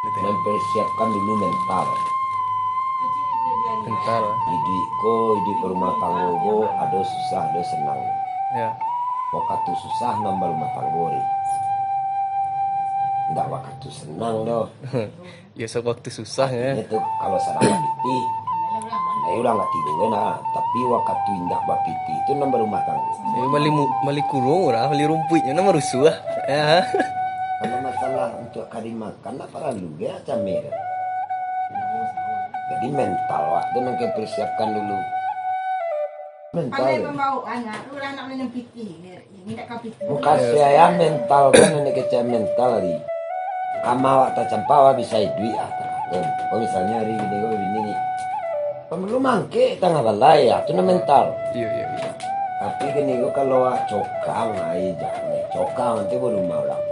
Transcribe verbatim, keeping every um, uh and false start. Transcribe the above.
Mempersiapkan dulu mental. Mental. Iduik ko, iduik berumah tanggo ko, ado susah, ado senang. Ya. Wakatu susah nan barumah tanggo ri. Ndak wakatu senang doh. Ya, sewaktu susah ya. Itu kalau sadang bapitih, dari urang lah tidur kan, ah. Tapi wakatu indak bapitih itu nan barumah tanggo. Ya, bali, mu- bali kurung urang, bali rumpuiknyo nan marusuah. Ya. Kalau masalah untuk ka dimakan, ndak paralu ge cameh kan. Jadi mental awak tu nan ka persiapkan dulu. Mental. Pandai pambawaan lah. Urang nak minum pitih. Ini tak kapitih. Mukasuik ayah mental kan, nan kecek mental tadi. Kama awak tacampak, awak bisa iduik ah. Kan. Kalau misalnya hari gini kau bini ni, perlu mangkek tangah balai ya, tu nan mental. Iya, iya, iya. Tapi gini kau kalau awak cokang ai jangan cokang nanti berumah orang.